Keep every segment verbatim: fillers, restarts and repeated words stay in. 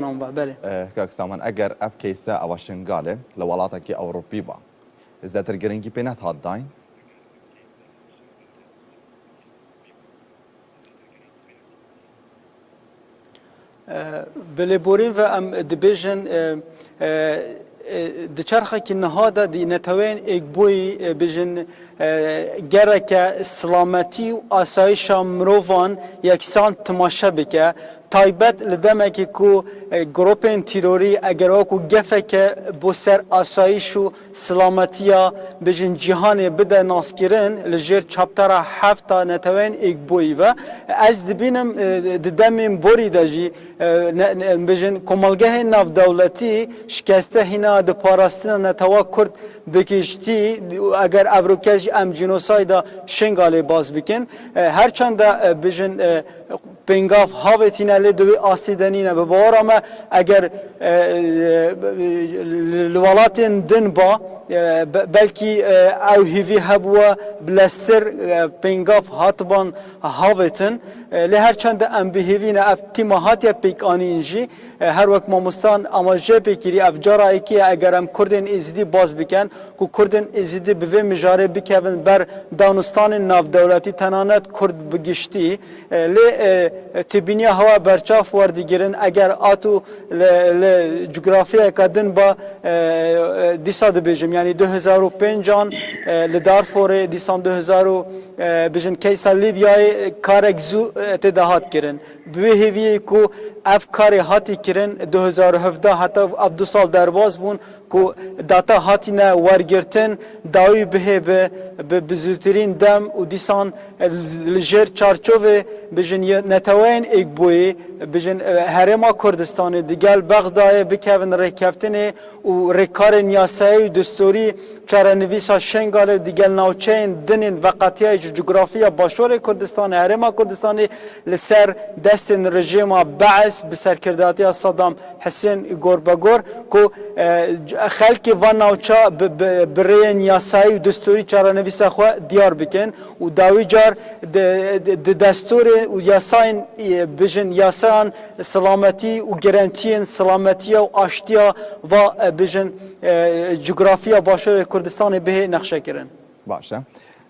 Saman ve, belê. Eh, kak Saman, eger ev case ewa Şingalê li welatekî Ewropî ba, zêdetir girîngî pê nedihat dayîn? Eh, bi lêborîn ve em dibêjin, eh, eh, eh, di çerxekî niha de di neteweyên êkbûyî, eh, bêjin, eh, gereke silametî û asayişa mirovan yeksan timaşe bike. Taybet li demekî ku, eh, grûpên tîrorî eger wekû gefeke bo ser asayîş û silametiya, bêjin, cîhanê bide naskirin, li jêr çaptera heft a neteweyên êkbûyî ve. Ez dibînim, e, di demên borî de jî, e, ne, ne, bêjin, komelgehên navdewletî şikeste hîna di parastina netewa Kurd bi giştî, eger evroke jî em cînosayda Şingalê bas bikin. E, her çend e, bêjin, e, pêngav havêtîne, lê di wê astî de nîne. Bi bawara me eger, e, e, li welatên din ba, e, be-, belkî, e, ew hêvî hebûwe bileztir, e, pêngav hatiban havêtin. E, lê her çend em bi hêvî ne, ev tîma hatiye pêkanîn jî. E, her wek mamostan amaje pê kirî, ev cara yekê ye eger em Kurdên Êzidî baz bikin, ku Kurdên Êzidî bi vê mijarê bikevin ber danûstanên navdewletî, tenanet Kurd bi giştî. E, lê, e, têbîniya hewa berçav werdigirin, eger ato li, li cografyayeke din ba, e, e, dîsa dibêjim, yanî du hezar û pêncan, e, li Darfurê, dîsan du hezar û, e, bêjin keysa Lîbyayê, e, karek zû, e, tê de hat kirin. Bi wê hêviyê ku ev karê hatî kirin, du hezar û hevdeh heta ev du sal derbas bûn, ku data hatine wergirtin, dawî bihê bi, bi, bi zûtirîn dem û dîsan, e, li jêr çarçovê, bêjin, yê neteweyên êkbûyî, bêjin, e, Herêma Kurdistanê digel Bexdayê bikevin rêkeftinê û rêkarên yasayî û destûrî çarenivîsa Şengalê û digel navçeyên dinên veqetiyayî ji cografya Başûrê Kurdistanê, Herêma Kurdistanê li ser destên rejîma Beis bi serkirdatiya Saddam Hisên gor be gor ku, e, xelkê van navça bi, bi, bi rêyên yasayî û destûrî çarenivîsa xwe diyar bikin û dawî car di, di, di destûrê û yasayên, e, bêjin yasayan silametî û gerentiyên silametiya û aştiya va, e, bêjin, e, cografya Başûrê Kurdistanê bihê nexşekirin. Baş e.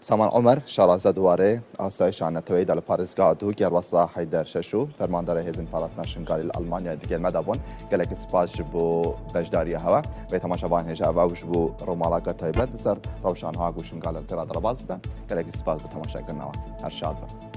Saman Omer, şaraze di warê asayişa neteweyî de li parêzgeha Duhokê, Helwesta Heyder Şeş û fermandarê Hêzên Parastina Şingalî li Almanyayê digel me de bûn. Gelekî spas ji bo beşdariya hewe. Vê temaşevan hêja ev ew ji bo romalaka taybet li ser rewşa niha ku Şingal li vê re derbas dibe. Gelekî spas bo temaşekirina we. Her şad be.